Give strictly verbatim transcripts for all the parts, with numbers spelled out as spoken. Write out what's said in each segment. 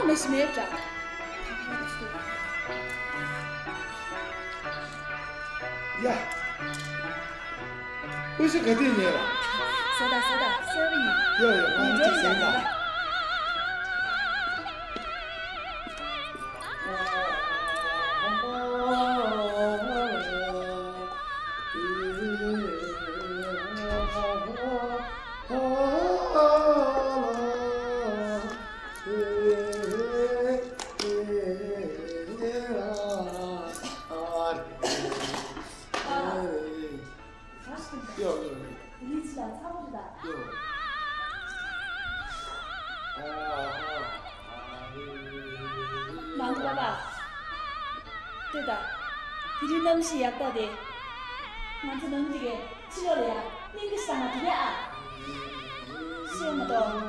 མི་ཤི་མེད་འདྲ། ཡ། ཀུ་ཤུ་ག་དུས་ཉལ་བ། ཟ་ད་ཟ་ད་ཟ་བ་ཡིན། ཡ་ཡ། ང་ཡིན་ཅིག་ཟ་ད། ཡོ་ཡོ་ཡོ། ཡིན་ཅི་ལ་ཚ་བོ་རེད་ད། ཡོ། མང་པ་པ། ལྟོས་དང་། དེ་རིང་གནམ་གཤིས་ཡག་ཐག་དེ། ང་ཚོ་ནང་འདི་གའི་ཕྱི་ལོགས་ལ་ཡ་གླིང་ག་བཟང་ང་དེ་རེད་ཨ། ཤེས་མ་གཏོགས།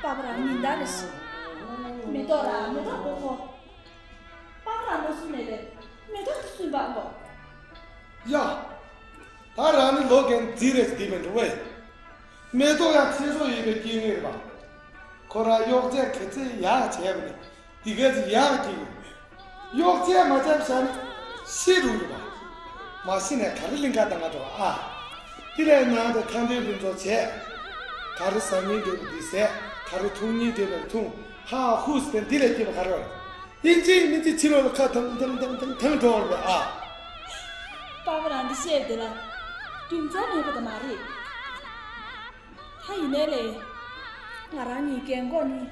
པ་པ་རང་ཉིན་ལྟར་རེ་ཞིག་མེ་ཏོག་ར་མེ་ཏོག་པོ་ཁོ། པ་པ་རང་ལོ་སུ་མེད་པས་མེ་ཏོག་ཏུ་སུན་པ་འགོ། ཡ། ད་རང་ནི་ལོ་རྒན་རྫིག་རེད་ཟེར་དེ་མི་འགྲོ་བས། མེ་ཏོག་ཡང་ཚེ་སྲོག་ཡིན་པའི་རྐྱེན་ངེས་རེད་པ། ཁོ་རང་གཡོག་བྱས་ག་ཚད་ཡག་བྱས་པ་ནི་འདི་ག་ཚོད་ཡག་རྐྱེན་ངེས། གཡོག་བྱས་མ་བྱས་བཞག་ན་ཤི་རུང་རེད་པ། མ་ཤི་ནས་ག་རེ་གླིང་ག་ད་ང་འགྲོ་ཨ། དེ་ལས་ནང་དུ་ཁ་འདོན་ཕུན་ཚོགས་བྱས། ག་རེ་ཟ་སྙིང་འདོད་པ་འདི་ཟས། ག་རེ་འཐུང་སྙིང་འདོད་པ་འཐུང་། ཧ་ཧུ་ཟེར་འདི་ལས་སྐྱིད་པ་ག་རེ་ཡོད་རེད། ཡིན་གཅིག་མིན་གཅིག་ཕྱི་ལོགས་ལ་ཁ་ཐང་ཐང་ཐང་ཐང་ཐང་འགྲོ་བར་བས་ཨ། པ་པ་རང་འདི་བཤད་དེ་ལ་རྒྱུ་མཚན་མེད་པ་ད་མ་རེད། ད་ཡིན་ནའི་ལས། ང་རང་གཉིས་རྒན་གོག་གཉིས།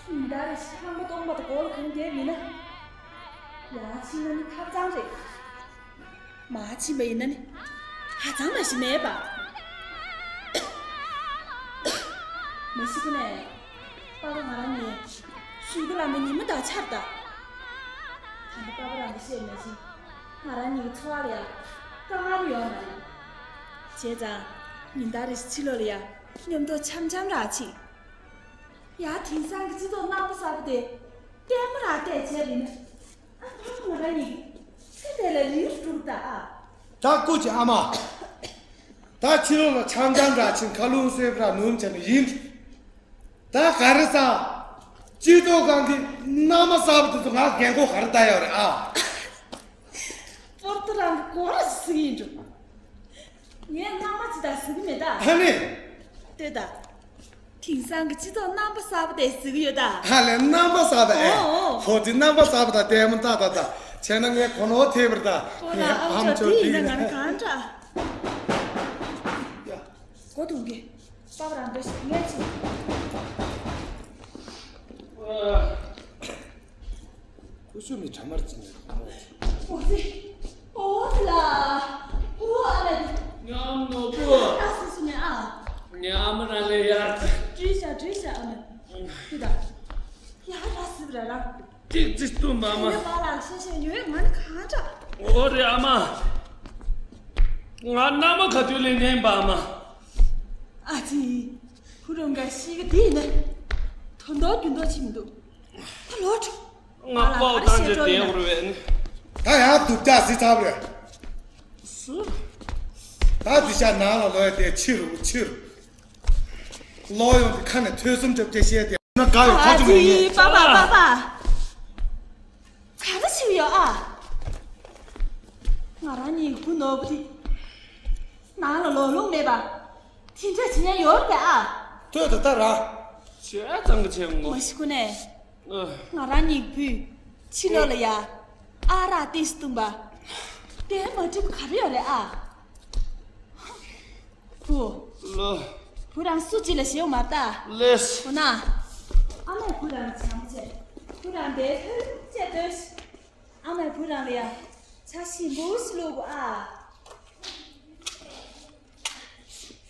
ཉིན་ལྟར་རེ་ཞིག་ཁང་པ་སྟོང་པ་དང་སྒོ་ལ་གང་བསྡད་ཡིན་ན། ཡང་ཕྱི་ལོགས་ནི་ཁ་གཙང་རེད། མ་ཕྱིན་པ་ཡིན་ན་ནི་ཧ་ཅང་མ་ཤི་མེད་པ། མ་ཤི་ཁོ་ནས་པ་ལོ་ང་རང་ཉིད་ཤུལ་གི་ལམ་མི་ཉི་མ་དང་ཆར་ད། ད་ནི་པ་ལོ་རང་གི་བཤད་མ་ཤི་ང་རང་ཉིད་ཀྱི་འཚོ་བ་ལ་ཡང་དཀའ་ངལ་ཡོད་མ་རེད། བྱས་ཙང་ཉིན་ལྟར་རེ་ཕྱི་ལོགས་ལ་ཡང་མཉམ་དུ་འཆམ་འཆམ་རག་ཅིག་ཡ་དེང་སང་གི་སྤྱི་ཚོགས་རྣམ་པ་གསར་པ་དེ་ལྟད་མོ་རག་བལྟས་བྱས་རེད་ན། ཨ་ཕ་ང་རང་ཉིད་ཚེ་འདི་ལ་རིང་རུ་འགྲོ་གི་ད་ཨ། ད་སྐུ་མཁྱེན་ཨ་མ། ད་ཕྱི་ལོགས་ལ་འཆམ་འཆམ་འདྲ་ཕྱིན་ཁ་རླུང་གསོས་པ་ནུམ་བྱས་ནས་ཡིན། ད་ག་རེ་ཟ། སྤྱི་ཚོགས་སྒང་གི་རྣམ་པ་གསར་པ་དེ་ཚོ་ང་རྒན་གོག་ག་རེ་ལྟ་ཡོད་རེད་ཨ། པོར་ཏོ་རང་གི་གོ་ར་ཟིག་ཡིན་འགྲོ། ངས་རྣམ་པ་ཅི་ད་ཟིག་མེད་ད། ཨ་ནི། ལྟོས་ད། དེང་སང་གི་སྤྱི་ཚོགས་རྣམ་པ་གསར་པ་དེ་ཟེར་གི་ཡོད་ད། ཧ་ལས་རྣམ་པ་གསར་པ་ཨེ། ཨོ་ཨོ། ཧོ་དེ་རྣམ་པ་གསར་པ་དང་ལྟད་མོ་ལྟ་ད་ད། བྱས་ན་ངས་གོ་ནོར་ཐེབས་པར་ད། ཨོ་ལ་ཨ་ཨམ་ཅོ་ཅོ་དེ་དེ་ཡིན་ན་ཡིན་ང་ན་གང་འདྲ། ཡ། གོ་དུང་གི། པ་པ་རང་འདོད་ཞིག་ངས་ཅི། ཨ། ཀུ་ཤུ་མི་གྲ་མར་ཅི་ནས་འོ་ཙི། འོ་ཙི་ལ། འོ་ཨ་ལ་དེ། ཉམས་ནོར་བུ། ཨ་སུ་སུ་ནས་ཨ། ཉམས་ར་ལས་ཡར། བྲིས་བྱ་བྲིས་བྱ་ཨ་མ། དེ་ད། ཡ་ལ་སི་ར་ར། ཏིག་ཙི་སྟོན་པ་མ། ཡ་པ་ལ་ཤེས་ཤེས་ཡོད་ང་ནི་གང་འདྲ། འོ་རེད་ཨ་མ། ང་མནའ་མ་ག་དུས་ལེན་ནས་པ་ཨ་མ། ཨ་ཙི། ཁུ་རུང་ག་ཤི་གི་དེ་ཡིན་ན། དོན་དོ་རྒྱུན་དོ་ཆི་མི་འདུག་ད་ལོ་ཁྲོ། ང་པའོ་ཏང་ཅེ་དེ་འུར་བས་ནི། ད་ཡང་སྡུག་ཅག་སི་ཚབ་རེད། སུ། ད་དུ་ཤ་ནང་ལ་ལོས་དེ་ཕྱི་རུ་ཕྱི་རུ། ལོ་ཡོང་དུ་ཁ་ནས་ཐོས་བསམ་བརྒྱབ་ཀྱི་བཤད་དེ་ན་དགའ་ཡོད་ཁོ་ཨ་ཚོ་ངེས་ཙི་ངེས། པ་པ་པ་པ། ག་རེ་ཞིག་ཡོད་ཨ། ང་རང་གཉིས་བུ་ནོར་བུ་དེ། ནང་ལ་ལོ་ལོང་མེད་པ། དེ་འདྲ་བྱེད་ཉན་ཡོད་རེད་ཨ། ལྟོས་ད་ད་ར། བྱས་ཙང་གི་བྱས་ངོ་། མ་ཤི་ཁུ་ནས། ཨ། ང་རང་གཉིས་བུས་ཕྱི་ལོགས་ལ་ཡ། ཨ་རག་ཏིས་བཏུང་པ། དེ་མ་འགྲིག་པ་ག་རེ་ཡོད་རེད་ཨ། བུ། ལོ། བུ་རང་སུ་གཅིག་ལ་ཞེའུ་མ་ལྟ། ལེས། འོ་ན། ཨ་མས་བུ་རང་བྱམས་པོ་བྱས། བུ་རང་དེ་ཐོས་བྱས་ལྟོས། ཨ་མས་བུ་རང་ལ་ཡ། ཆ་ཞིམ་པོ་ཞིག་བླུག་གོ་ཨ།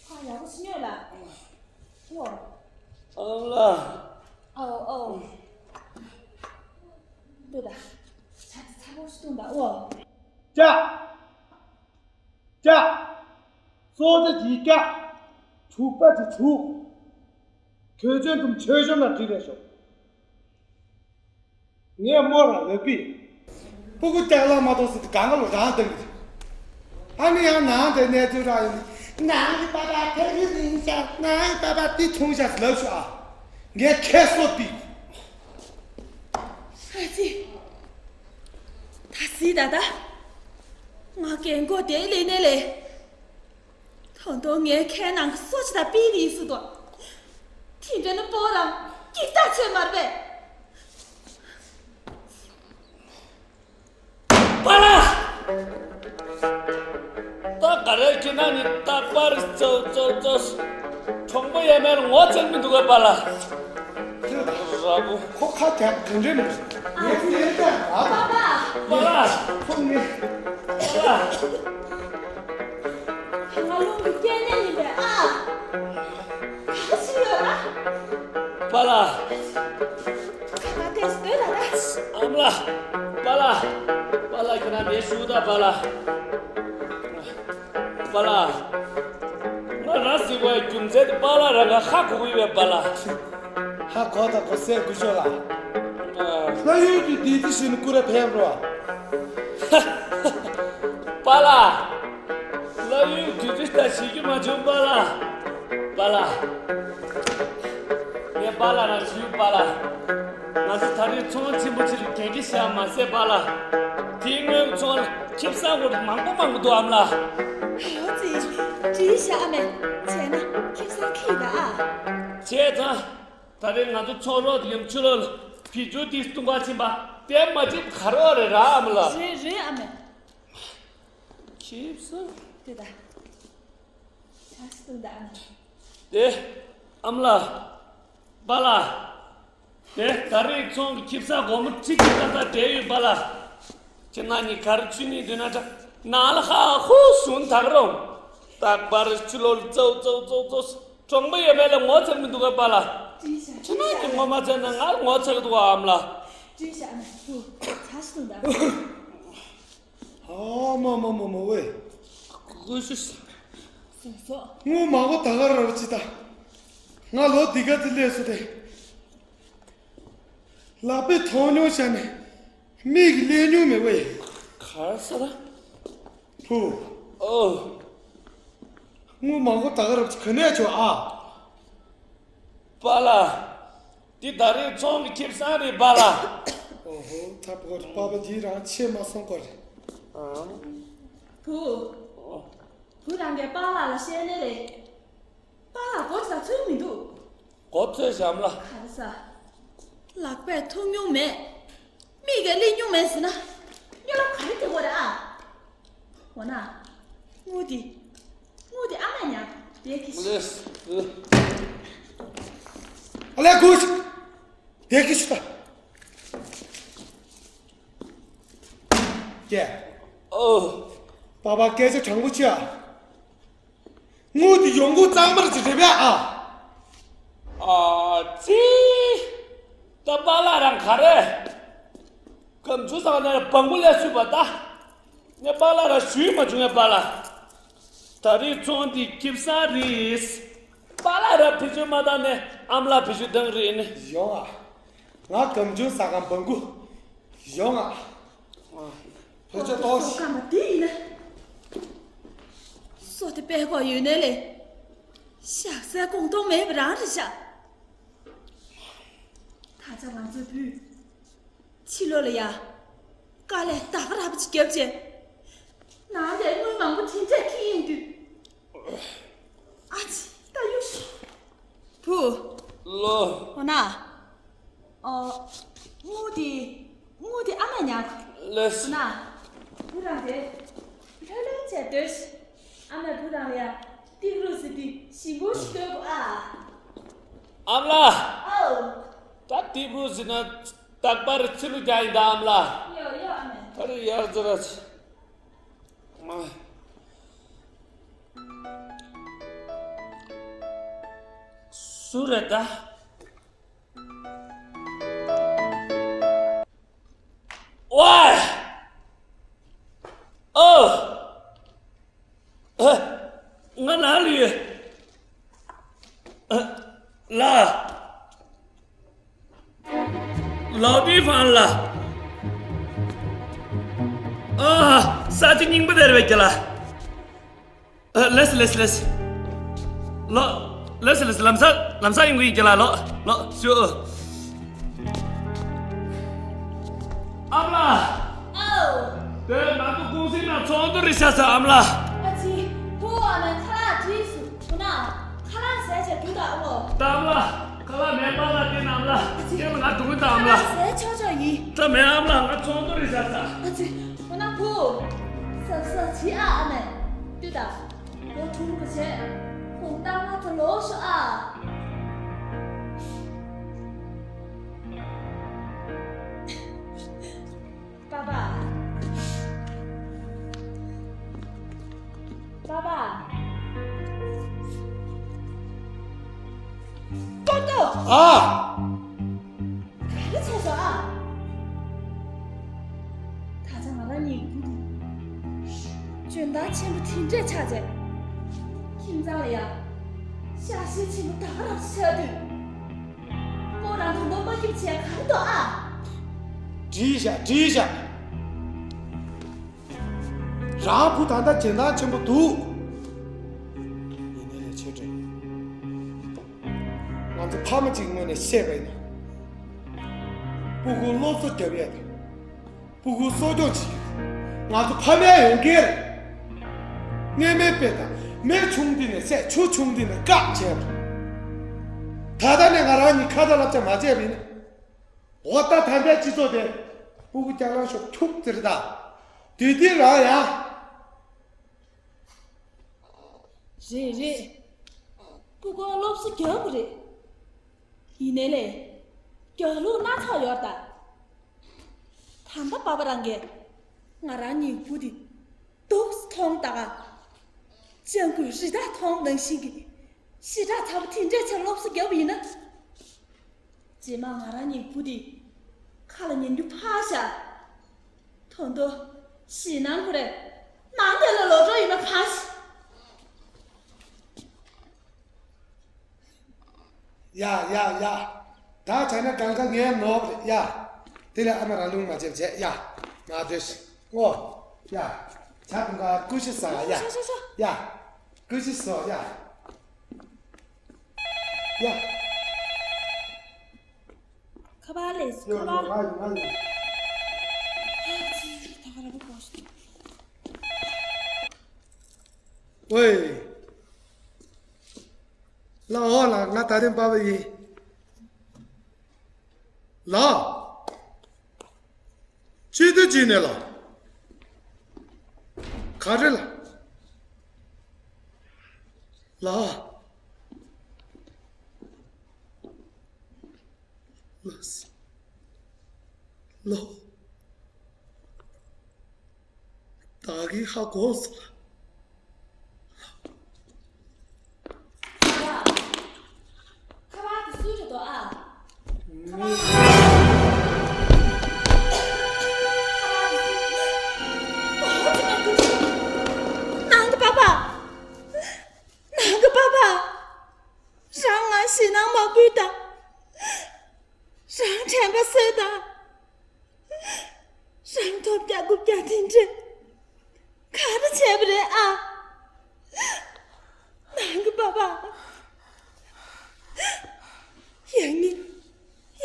ཕ་ཡག་པོ་ཞིག་ཉོས་ལ། ཨོ། ཨ་ལ། ཨོ་ཨོ། ལྟོས་ད། ཆ་དེ་ཚ་པོ་ཞིག་བཏུང་ད་ཨོ། ཀྱ། ཀྱ། སོ་ཏ་གི་ཀྱ། དྲུག་པ་གི་དྲུག་གོས་ཆེན་དུམ་ཆོས་གཞུང་ལ་བྲིས་རེ་ཤོག་ངས་མོ་ལ་ལབ་པས། སྤུ་གུ་ལྕགས་ལ་མ་གཏོགས་ཟེར་དེ་གང་ག་ལོ་རང་བཏང་གི། ཨ་ནི་ཡང་ནང་དེ་གནས་ཚུལ་རག་ཡོད་ནི་ནང་གི་པ་པ་ཕ་གི་རིང་ཤག་ནང་གི་པ་པ་དེ་ཐུང་ཤག་ལབ་ཤོག་ཨ། ངས་ཁྱེད་སོ་པི། ཟི་ད་ད། ང་རྒན་གོག་དེ་ལས་ནས་ལས། ད་དུང་ངའི་ཁའི་ནང་གི་སོ་ཆི་ད་པི་རི་སུ་དོ། དེ་འདྲ་ནི་པོ་རང་ཀིག་ཏག་ཚོད་མར་པས། པཱ་ལགས། ད་ག་རེ་ཁྱེད་རང་གཉིས་རྟག་པར་ཙོག་ཙོག་ཙོག་གྲོང་པ་ཡས་མས་ལ་ངོ་ཚ་གི་མི་འདུག་གས་པཱ་ལགས། ར་བུ། ཁོ་ཁ་རྒྱག་གི་འདྲ་མི་འདུག་ངས་ཟེར་ད་ང་དང་། པཱ་ལགས། ཁོ་ངས། པཱ་ལགས། ང་རླུང་གི་སྐྱེ་གནས་ཡིན་པས་ཨ། ག་ཞིག་ཡོད་ཨ། པཱ་ལགས། ཁ་ཁ་ཏེས་སྡོད་ད་ད། ཨ་མ་ལགས། པཱ་ལགས། པཱ་ལགས་ཁྱེད་རང་འདིར་བཞུགས་ད་པཱ་ལགས། པཱ་ལགས། ང་རང་གཟིགས་པའི་རྒྱུ་མཚན་དེ་པཱ་ལགས་རང་ག་ཧ་གོ་གི་ཡོད་པས་པཱ་ལགས། ཧ་གོ་ད་གོ་སའི་སྐུ་ཞབས་ལགས། ལྷ་ཡུལ་གྱི་བདེ་སྐྱིད་ཞིག་ནི་སྐུ་ར་ཕན་རོ། པཱ་ལགས། ལྷ་ཡུལ་བདེ་སྐྱིད་ད་ཞིག་རྒྱུ་མ་བྱུང་པཱ་ལགས། པཱ་ལགས། ངས་པཱ་ལགས་རང་ཞུས་པཱ་ལགས། ང་ཚོ་ད་རེས་ཚོང་ཆེན་པོ་ཆེ་རུ་གན་གི་བཞག་མ་ཟད་པཱ་ལགས། དེའི་སྔོན་ཚོང་ལ་ཁེ་བཟང་སྐོར་མང་པོ་མང་པོ་འདུག་ཨ་མ་ལགས། ཧེ་ཡོ་ཙི། བྲིས་བཞག་ཨ་མས། བྱས་ན་ཁེ་བཟང་ཁྱེར་ད་ཨ། བྱས་ཙང་། ད་རེས་ང་ཚོ་ཚོང་རོགས་ཡུམ་ཆུ་ལོ་ལ་བི་ཇུ་དེ་སྟོང་པ་ཕྱིན་པ་དེ་མ་བྱེད་ག་རོགས་རེད་ར་ཨ་མ་ལགས། རེད་རེད་ཨ་མས། ཁེ་བཟང་། དེ་ད། ཆ་སི་ཏུ་ད་ཨ་མས། དེ། ཨ་མ་ལགས། པཱ་ལགས། དེ་ད་རེས་ཚོང་གི་ཁེ་བཟང་སྒོར་མོ་ཁྲི་གཅིག་ཙམ་ཙམ་སྤྲད་ཡོད་པཱ་ལགས། ཁྱེད་རྣམ་གཉིས་ག་རེ་ཆུ་ནི་འདུག་ན་འདྲ་ནང་ལ་ཧ་ཧུ་ཟུང་དག་རུང་། རྟག་པར་ཆུ་ལོག་ཙོག་ཙོག་ཙོག་ཙོག་གྲོང་པ་ཡོད་མེད་ལ་ངོ་ཚ་མི་འདུག་གས་པཱ་ལགས། ཁྱེད་རྣམ་གཉིས་ངོ་མ་ཚ་ན་ང་ངོ་ཚ་གི་འདུག་ག་ཨ་མ་ལགས། ཀྲིན་ཤ་ཨ་མ་ཧུ་ཚ་སུ་འདུག་ཨ་མ་མ་མ་མ་ཝེ། ཀུ་ཤུ་ཤ། སོ་སོ། ངུ་མ་གོ་ད་ག་ར་ར་ཅི་ད། ང་ལོ་འདི་ག་དེ་ལས་སུ་དེ། ལག་པས་མཐོང་མྱོང་བྱས་ནས་མིག་གིས་ལས་མྱོང་མེད་པས། གར་ས་ར། བུ། ཨོ། ངུ་མ་གོ་ད་ག་ར་ག་ནས་བྱོ་ཨ། པཱ་ལགས། འདི་ད་རེས་ཚོང་གི་ཁེ་བཟང་རེད་པཱ་ལགས། ཨོ་ཧོ་ད་བོ་པཱ་པ་འདི་རང་ཆེ་མ་སོང་གོ་རེད། ཨང་། བུ། བུ་རང་གིས་པཱ་ལགས་ལ་བཤད་ནས་རེད། པཱ་ལགས་གོ་ཆ་ཚོད་མི་འདུག་གོ་ཚོད་བྱམས་ལ། ག་རེ་ཟ། ལག་པས་འཐུང་མྱོང་མེད། མིག་གིས་ལེན་མྱོང་མེད་ཟེར་ན། སྨྱོ་ལབ་ག་རེ་དེ་གོ་རེད་ཨ། འོ་ན། དངུལ་དེ། དངུལ་དེ་ཨ་མས་ཉར་བསྡད་ཀྱི་ཤི། ཨ་ལས་དགོས་ཤིག་བསྡད་ཀྱི་ཤི་ད། ཀྱེ། ཨོ། པཱ་པ་སྐད་ཆ་དྲང་པོ་བྱས་ཨ། དངུལ་དེ་ཡོང་སྒོ་གཙང་མ་ཅིག་རེད་པས་ཨ། ཨ་ཙི། ད་པཱ་ལགས་རང་ག་རེ། སྐམ་ཆུ་ཚང་ནས་བང་བུ་ལས་སུས་པ་ད། ངས་པཱ་ལགས་ར་ཞུས་མ་བྱུང་ངས་པཱ་ལགས། ད་རེས་ཚོང་འདི་ཁེ་བཟང་རེད། པཱ་ལགས་ར་བེད་སྤྱོད་མ་བཏང་ནས་ཨ་མ་ལགས་བེད་སྤྱོད་བཏང་རེད་ནི། ཡོང་ཨ། ང་སྐམ་ཆུ་ཟ་གམ་བང་བུ། ཡོང་ཨ། བེད་སྤྱོད་གཏོང་ཞིག་སོ་སྐམ་པ་འདི་ཡིན་ན། སོ་དེ་པད་ཀོག་ཡོད་ནའི་ལས། ཞག་སའི་གོང་མཐོང་མེད་པ་རང་རེད་ཤག་ད་ཆ་ང་ཚོའི་བུས། ཕྱི་ལོགས་ལ་ཡ། དཀའ་ལས་ད་ག་ར་པ་ཅིག་བརྒྱབ་བྱས། ནང་ལས་དངུལ་མང་པོ་དེ་འདྲས་ཁྱེར་ཡོང་དུས། ཨ་ཙི་ད་གཡུག་ཤོག་བུ། ལོ། འོ་ན། ཨོ། དངུལ་དེ། དངུལ་དེ་ཨ་མས་ཉར། ལེས། འོ་ན། བུ་རང་དེ། ལྷོད་ལྷོད་བྱས་སྡོད་ཤིག་ཨ་མས་བུ་རང་ལ་ཡ། ཏིག་རུ་ཟེར་དུས་ཞིམ་པོ་ཞིག་སྟོན་དགོས་ཨ། ཨ་མ་ལགས། ཨོ། ད་ཏིག་རུ་ཟེར་ན་རྟག་པར་ཕྱི་རུ་རྒྱག་ཡིན་ད་ཨ་མ་ལགས། ཡོ་ཡོ་ཨ་མས། ད་རེས་ཡར་ཟེར་ར་ཆི། སུ་རེད་ད། ཝའི། ཨོ། ཨ། ང་ན་ལུས། ཨ། ལ། ལའོ་ཏི་ཧྥང་ལ། ཨ། ས་ཆ་རྙིང་པ་དེར་བས་ཀྱི་ལ། ཨ། ལེས་ལེས་ལེས། ལོ། ལེས་ལེས་ལམ་ས་ལམ་ས་ཡོང་གི་ཡིན་ཀྱི་ལ་ལོ་ལོ་ཞུ། ཨ་མ་ལགས། ཨོ། དེ་ང་ཚོ་ཀུང་སིའི་ནང་ཚོགས་འདུ་རེད་ཤག་ཟེར། ཨ་མ་ལགས། ཨ་ཙི། ཕུ་བོ། ཨ་མས་ཁ་ལག་བྲིས་སོང་། འོ་ན་ཁ་ལག་ཟས་བྱས་རྒྱུགས་དང་ཨ་མོ། ད་ཨ་མ་ལགས། ཁ་ལག་མེད་པ་ལ་དེ་ན་ཨ་མ་ལགས། ཨ་ཙི། ཁྱེད་ལ་ང་སྡུག་གི་ད་ཨ་མ་ལགས། ཁ་ལག་ཟས་ཆོག་ཆོག་ཡིན། ད་མེད་ཨ་མ་ལགས། ང་ཚོགས་འདུ་རེད་ཤག་ཟེར། ཨ་ཙི། འོ་ན་ཕུ་བོ། ཟབ་ཟབ་བྱིས་ཨ། ཨ་མས་ལྟོས་དང་། ལོ་དྲུག་པ་བྱས། ཁོང་རྟགས་མ་ཐོ་ལོག་ཤོག་ཨ། པ་པ། པ་པ། ཏོ་ཏོ། ཨ། ག་རེ་བྱས་སོང་ཨ། ད་ཆ་ང་རང་གཉིས་བུ་དེ་འཇོན་ཐང་ཆེན་པོ་དེ་འདྲས་ཆགས་བྱས། ཁྱིམ་ཚང་ལ་ཡ་ཤ་ཤེད་ཆེན་པོ་ད་ག་རང་ཆགས་དུས། ཁོ་རང་ཚོ་ནོར་མ་སྐྱིད་བྱས་ག་རེ་འདུག་ཨ། འགྲིག་ཤག་འགྲིག་ཤག་རང་བུ་ད་ལྟ་འཇོན་ཐང་ཆེན་པོ་འདུག་ཡིན་ནའི་ལས་ཆོས་སྒྲོན། ང་ཚོ་ཕ་མ་གཅིག་ངོས་ནས་བཤད་པ་ཡིན་ན། སྤུ་གུ་སློབ་གསོ་རྒྱབ་ཡས་དང་། སྤུ་གུ་གསོ་སྐྱོང་བྱེད་ཡས་དང་། ང་ཚོ་ཕ་མའི་འོས་འགན་རེད། ངས་མེད་པས་དང་མེད་ཆུང་དུས་ནས་བཤད། ཆུ་ཆུང་དུས་ནས་བཀག་བྱས་པ། ད་ལྟ་ནས་ང་རང་གཉིས་ཁ་ཏ་བསླབ་བྱ་མ་བྱས་པ་ཡིན་ན། འོ་ད་ད་ལྟའི་སྤྱི་ཚོགས་དེ་སྤུ་གུ་སྐྱག་ལང་ཤོག་འཁྱུག་ཟེར་ད། དུས་དེ་རང་ཡ། རེད་རེད། སྤུ་གུ་སློབ་གསོ་རྒྱག་དགོས་རེད། ཡིན་ནའི་ལས། རྒྱག་ལུགས་སྣ་ཚོགས་ཡོད་ད། ད་ལྟ་པ་པ་རང་གིས་ང་རང་གཉིས་བུ་དེ་སྡུག་མཐོང་ད་ག་ཅང་གུ་རི་དྭགས་མཐོང་ནང་བཞིན་གྱི་ཞེ་དྲག་ཚ་པོ་དེ་འདྲས་ཆ་སློབ་གསོ་རྒྱབ་པ་ཡིན་ན། རྗེས་མ་ང་རང་གཉིས་བུ་དེ་ཁ་ལ་ཉན་རྒྱུ་ཕར་བཞག་ད་དུང་ཞེད་སྣང་ཁོ་རེ་ནང་དེ་ལ་ལོག་འགྲོ་ཡིན་ན་ཕར་བཞག་ཡ་ཡ་ཡ། ད་བྱས་ན་གང་ག་ངའི་ནོར་རེད་ཡ། དེ་ལས་ཨ་མ་རང་ལུང་མ་བྱེད་བྱས་ཡ། མ་སྡོད་ཤིག་ཨོ། ཡ། བྱ་དུང་ག་ཀུ་ཤི་ཟ་ཡ། ཤོ་ཤོ་ཤོ། ཡ། ཀུ་ཤི་ཟོ་ཡ། ཡ། ཁ་པར་ལས་ཁ་པར། ཡོ་ཡོ། ང་ཡོ་ང་ཡོ། ཨ་ཙི། ད་ག་ར་བུ་གོ་ཤི། ཝེ། ལགས་འོ་ལགས། ང་ད་རིང་པ་པ་ཡིན། ལགས། ཅི་སྟེ་ཅི་ནས་ལགས། ག་རེ་ལགས། ལགས། ལགས། ལོ། བདག་གིས་ཧ་གོ་སོང་ལགས། ཁ་པར་དེ་སུའི་རེད་དོ་ཨ། ཁ་པར་དེ་སུའི་རེད། ཁ་པར་དེ་སུའི་རེད། ནང་གི་པ་པ། ནང་གི་པ་པ། རང་ང་ཞེད་སྣང་མ་དགོས་དང་། རང་དྲན་པ་གསོས་དང་། རང་ཐོབ་རྒྱག་དགོས་རྒྱག་དེ་འདྲས་ག་རེ་བྱས་པ་རེད་ཨ། ནང་གི་པ་པ། ཡང་སྙིང་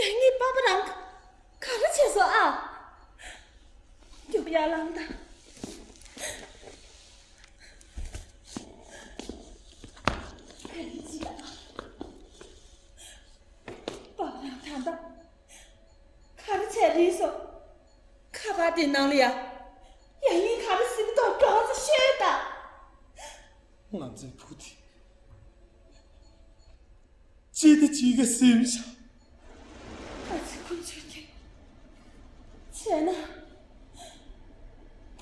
ཡང་སྙིང་པ་པ་རང་ག་རེ་བྱས་སོང་ཨ། རྒྱུག་ཡར་ལངས་དང་། ཕན་ཅི་དང་། པ་པ་རང་ད་ལྟ་ག་རེ་བྱས་རེད་སོང་། ཁ་པར་དེ་ནང་ལ་ཡ། ཡང་སྙིང་ག་རེ་ཟིན་འདུག་མགྱོགས་ཙམ་ཤོད་དང་། ང་ཚོའི་བུ་དེ་ཅི་སྟེ་ཅི་ག་སེམས་ཤ། ཨ་ཙི་དཀོན་མཆོག་མཁྱེན། བྱས་ན་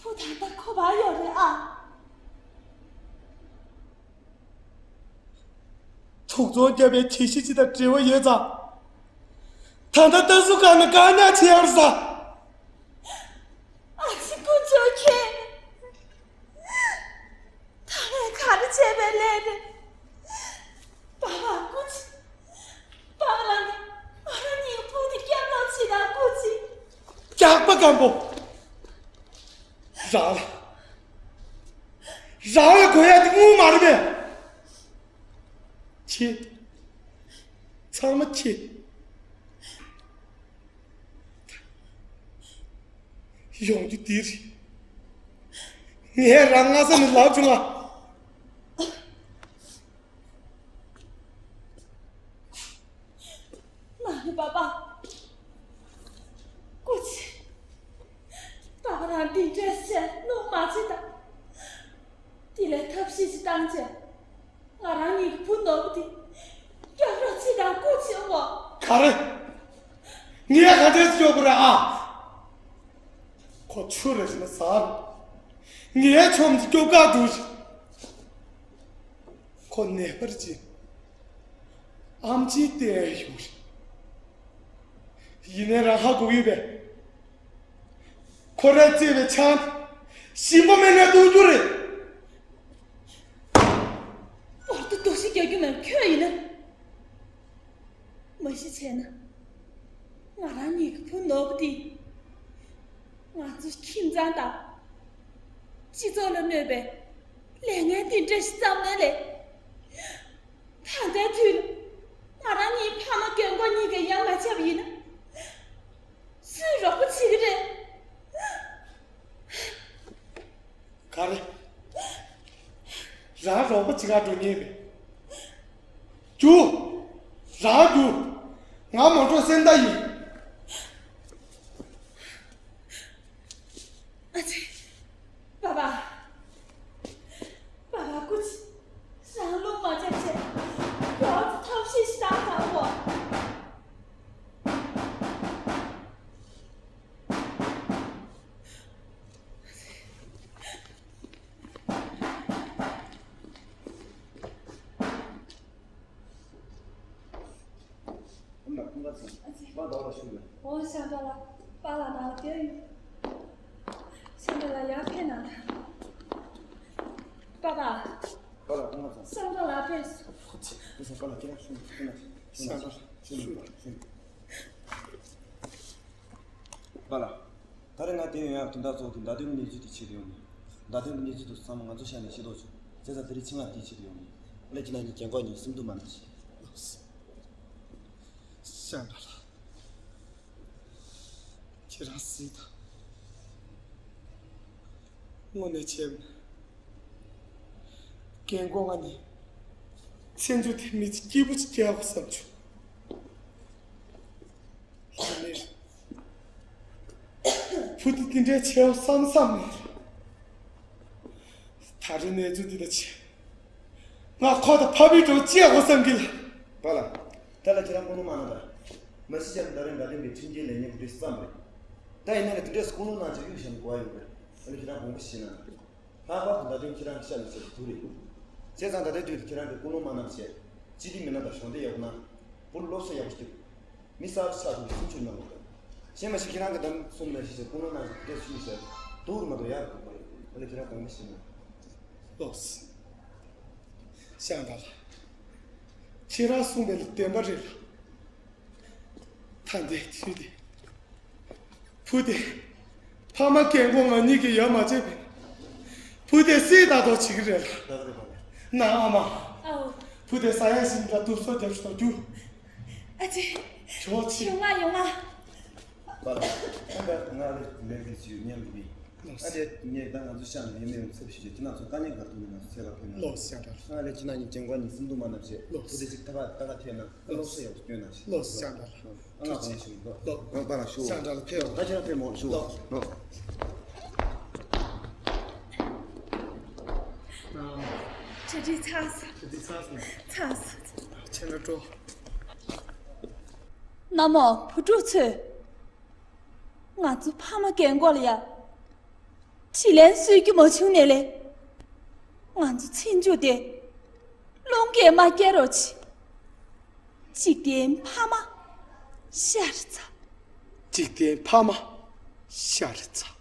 བུ་ད་ལྟ་ཁོ་པར་ཡོད་རེད་ཨ། ཐུགས་ཚོར་རྒྱབ་པའི་ཁྱི་ཤི་ཅི་དང་འབྲེལ་བ་ཡོད་ཙང་། ད་ལྟ་ལྟ་ཟུར་གང་ན་བཀག་ཉར་བྱེད་ཡར་ས། ཨ་ཙི་དཀོན་མཆོག་མཁྱེན། ད་ངས་ག་རེ་བྱས་པའི་ལས་རེད། པ་པ་སྐུ་མཁྱེན། པ་པ་ལགས་ཀྱིས་ང་རང་གཉིས་ཀྱི་བུ་དེ་སྐྱབས་ལ་བྱེད་དང་སྐུ་མཁྱེན། སྐྱག་པ་སྐམ་པོ། རང་ལ། རང་ལ་དགོས་ཡ་དེ་དངུལ་མ་རེད་པས། ཁྱེད། ཚང་མ་ཁྱེད། ཡོང་རྒྱུ་འདི་རེད། ངས་རང་སྔ་ས་ནས་ལབ་བྱུང་ང་། ང་ནི་པ་པ། སྐུ་མཁྱེན། པ་པ་རང་འདི་འདྲས་བྱས་བློ་མ་བྱེད་དང་། དེ་ལས་ཐབས་ཤེས་ཤིག་བཏང་བྱས། ང་རང་གཉིས་ཀྱི་བུ་ནོར་བུ་དེ་རྒྱག་རོགས་བྱེད་དང་སྐུ་མཁྱེན་འོ། ག་རེ། ངས་ག་འདྲས་སྐྱོབ་དགོས་རེད་ཨ། ཁོ་ཆུ་རེ་བཞིན་ཟ་རེད། ངས་ཆོམ་གྱི་སྐྱོབ་ག་འགྲོ་ཞིག་ཁོ་ནད་པར་ཅི། ཨམ་ཆིའི་སྟེང་ཡོང་རེད། ཡིན་ནའི་རང་ཧ་གོ་གི་ཡོད་པས། ཁོ་རང་བརྩེ་བའི་ཆང་ཞིམ་པོ་མེད་ན་གཏོང་རྒྱུ་རེད། བར་དུ་རྡོ་ཞིག་རྒྱག་རྒྱུ་མེད་ཁྱོད་ཡིན་ན། མ་གཞི་བྱས་ན། ང་རང་གཉིས་ཀྱི་བུ་ནོར་བུ་འདི། ང་ཚོ་ཁྱིམ་ཚང་དང་། སྤྱི་ཚོགས་ལ་གནོད་པའི་ལས་ངན་འདི་འདྲ་ཞིག་བརྩམས་ནས་ལས། ད་ལྟའི་དུས་ལ་ང་རང་གཉིས་ཕ་མ་རྒན་གོག་གཉིས་ཀས་ཡ་མ་བྱས་པ་ཡིན་ན། སུས་རོགས་པ་བྱེད་ཀྱི་རེད། ག་རེ། རང་རོགས་པ་བྱེད་ག་འགྲོ་ཉེན་མེད། རྒྱུགས། རང་རྒྱུགས། ང་མ་འགྲོ་སེམས་ཐག་ཡིན། ཨ་ཙི། པ་པ། པ་པ་སྐུ་མཁྱེན། རང་བློ་མ་འཇགས་བྱས། ཁྱོད་ཚོ་ཐབས་ཤེས་ཤིག་བཏང་དང་འོ། ཨོ་ཤ་འདྲ་ལ་པཱ་ལགས་ནང་ལ་བསྡད་ཡོད། ཤ་འདྲ་ལ་ཡར་ཕེབས་གནང་དང་། པཱ་ལགས། པཱ་ལགས་ཁོང་ལ་ཤ་འདྲ་ལ་ཕེབས་སོང་། ཤ་འདྲ་ལ། པཱ་ལགས། ད་རེས་ང་དེ་ཡོང་ཡག་དོན་དག་གཙོ་བོ་དེ་མདའ་དོན་གྱི་གནས་ཚུལ་དེ་ཆེད་དུ་ཡོང་མིན། མདའ་དོན་གྱི་གནས་ཚུལ་དེ་ཚང་མ་ང་ཚོ་ཤ་ནས་ཤེས་རྟོགས་བྱུང་། བྱས་ཙང་དེ་རིང་ཆེད་མངགས་དེའི་ཆེད་དུ་ཡོང་མིན། ཨ་ལས་ཁྱེད་རང་གཉིས་རྒན་གོག་གཉིས་སེམས་སྡུག་མ་གནང་ཞིག་ཤ་འདྲ་ལ། ཁྱེད་རང་གཟིགས་དང་། དངོས་གནས་བྱས་ན། རྒན་གོག་ང་ནི་ཚེ་མཇུག་དེ་མི་ཚེ་སྐྱིད་པོ་ཅིག་སྐྱེལ་དགོས་བསམ་བྱུང་། ཡིན་ནའི་བུ་དེ་འདི་འདྲའི་བྱེད་དགོས་བསམ་བསམ་མེད། ད་རེས་གནས་ཚུལ་འདི་ལ་བྱས། ང་ཁོ་དང་ཕ་བུའི་འགྲོ་བཅད་དགོས་བསམ་གི་ལ། པཱ་ལགས། ད་ལ་ཁྱེད་རང་ཀུན་སློང་མ་གནང་དང་། མ་གཞི་ཁྱེད་རང་ད་རེས་དགའ་ལྡན་པའི་ཁྲིམས་འགལ་ལས་ཉེས་འདི་བསམ་རེད། ད་ཡིན་ན་ནི་དེ་འདྲས་ཀུན་སློང་གནང་བྱས་གཡུག་བཞག་ན་གོ་བ་ཡོད་རེད། ཨ་ནི་ཁྱེད་རང་དགོངས་པ་བཞེས་ན། ལྷག་པར་དུ་ད་དུང་ཁྱེད་རང་གི་ཤ་ནས་བྱས་པའི་བུ་རེད། བྱས་ཙང་ད་ལྟའི་དུས་ལ་ཁྱེད་རང་གི་ཀུན་སློང་མ་གནང་བྱས། སྤྱི་བདེ་མི་སྣ་དང་གཞོགས་འདེགས་ཡག་པོ་གནང་། བུ་ལ་སློབ་གསོ་ཡག་པོ་སྟེར། མི་གསར་པ་ཆགས་ཐུབ་པའི་སེམས་ཤུགས་གནང་དགོས་རེད། གཞན་མ་ཞིག་ཁྱེད་རང་གི་དམ་གསུམ་ནང་བཞིན་བྱས་ཀུན་སློང་གནང་བྱས་དེ་འདྲས་ཞུས་བྱས། སྡུག་རུ་མ་གཏོགས་ཡག་རུ་འགྲོ་གི་རེད། ཨ་ནི་ཁྱེད་རང་དགོངས་པ་བཞེས་ན། ལགས་སོ། ཤ་འདྲ་ལ། ཁྱེད་རང་གསུངས་པ་ལ་བདེན་པ་རེད་ལ། ད་ལྟའི་དུས་དེ། བུ་དེ། ཕ་མ་རྒན་གོག་ང་གཉིས་ཀྱིས་ཡ་མ་བྱས་པས་ན། བུ་དེ་སྲིད་ད་དོ་བྱེད་ཀྱི་རེད་ལ། ན་ཨ་མ། ཨའོ། བུ་དེ་ཟ་ཡ་ཞིམ་འདྲ་དུག་སོ་རྒྱབ་ཤོག་རྒྱུ། ཨ་ཅེ། ཇོ་ཆི། ཡོང་ང་ཡོང་ང་། པཱ་ལགས། ཨ་ད་ང་ལ་ལས་ཀྱི་ཚུལ་ཉམས་མི། ཨ་ཅེ་ངས་ད་ང་ཚོ་ཤ་ནས་ཡས་མས་ཚབ་ཞུས་ཏེ་ཁྱེད་རང་ཚོ་དཀའ་ངལ་ག་ཐུག་ནས་ང་ཚོ་ཚེ་ལ་ཕན་ན། ལོ་ཤ་འདྲ། ཨ་ལས་ཁྱེད་རང་གཉིས་རྒན་གོག་གཉིས་སེམས་སྡུག་མ་གནང་བྱས། ལོ། བུ་དེ་ཅིག་ཐབས་ད་ག་ཐད་ན་སློབ་གསོ་ཡག་པོ་སྐྱོན་གནང་ཞིག་ལོ་ཤ་འདྲ་ལ། ཨ་ང་དགོངས་ཞུ། ལོ། ལོ། པཱ་ལགས་ཞུ། ཤ་འདྲ་ལ་ཕེབས་འོང་། ད་ཁྱེད་རང་ཕེབས་མོ་ཞུ། ལོ། ལོ། གྲ་སྒྲིག་ཚར་སོང་། གྲ་སྒྲིག་ཚར་སོང་། ཚར་སོང་། ཁྱེད་རང་འགྲོ། ན་མོ་བུ་ཕྲུག་ཚོས། ང་ཚོ་ཕ་མ་རྒན་གོག་ལ་ཡ། དྲིན་ལན་གསོ་རྒྱུ་མ་བྱུང་ནའི་ལས། ང་ཚོ་ཚེ་མཇུག་དེ། བློ་འགེལ་མ་བསྐྱལ་རོགས་གྱིས། འཇིག་རྟེན་ཕ་མ་ཤ་རེ་ཚ། འཇིག་རྟེན་ཕ་མ་ཤ་རེ་ཚ།